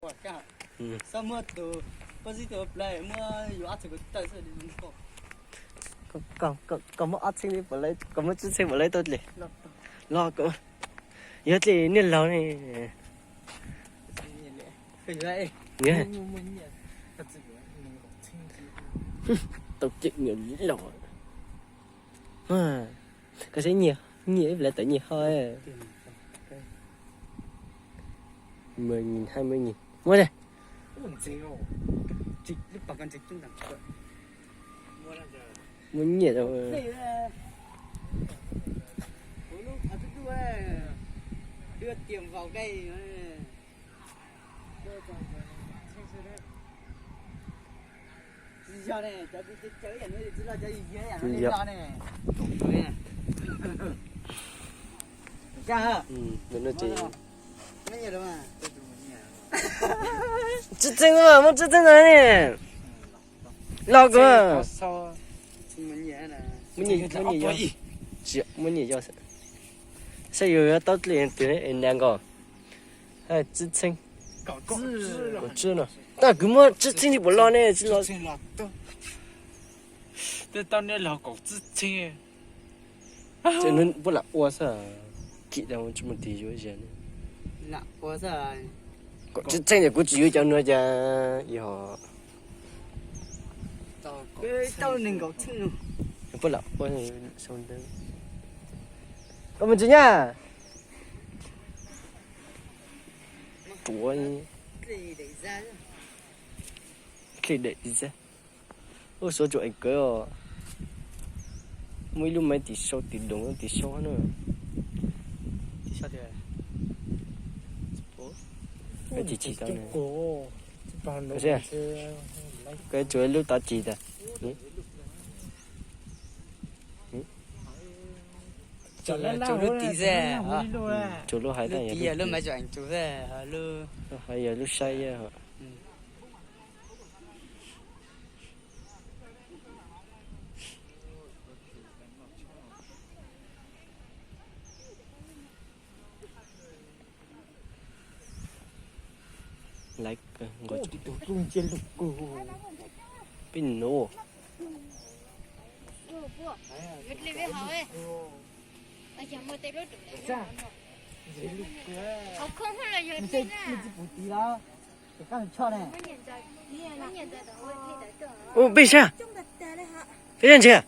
Xav muab tus, koj zib tus play muab yuav ob txheej kaum tawm xwb. Koj, koj, koj muab ob txheej li puas lawv, koj muab tsib txheej puas lawv tau dlej? Los koj, yog dlej niag laus ne. Tau cem niam laus. Koj saib nyiaj, nyiaj ib pliag tawm nyiaj ho. Mười nghìn, hai mươi nghìn. Muab li. Muab nyiaj. Yog. Tsib txheej, muab tsib txheej ntawd ne. Los koj. Muab nyiaj, muab nyiaj yog. Muab nyiaj yog. Saib yus yuav tau dlej twg es nag nkaus. Tsib txheej. Kaum tsib no. Tab kuv muab tsib txheej li puas los ne, tsis los. Tej tau niaj laug kaum tsib txheej. Ces nws puab lam ua xwb, kim dag tsis muaj tig yuav zag. Kaum tsib txheej ces kuv tsis yuav cov no cas yog. Puab lam ua sau ntawv. Koj mus tsis nyab. Ruav. Dlej dam zaj. Ua suav tsuas ees kawv os. Muaj ib lub maiv tim sau tim doos tim sau na. Maiv tim tsis tau na. Koj tsuas ib lub tav tsis tas. Tsuas lub hais tas yog lub maiv tsuas ees tsuas xwb, lub hais yog lub saib yog. Laiv nkaus peb nus. Ub, peb sab. Peb sab ntsia.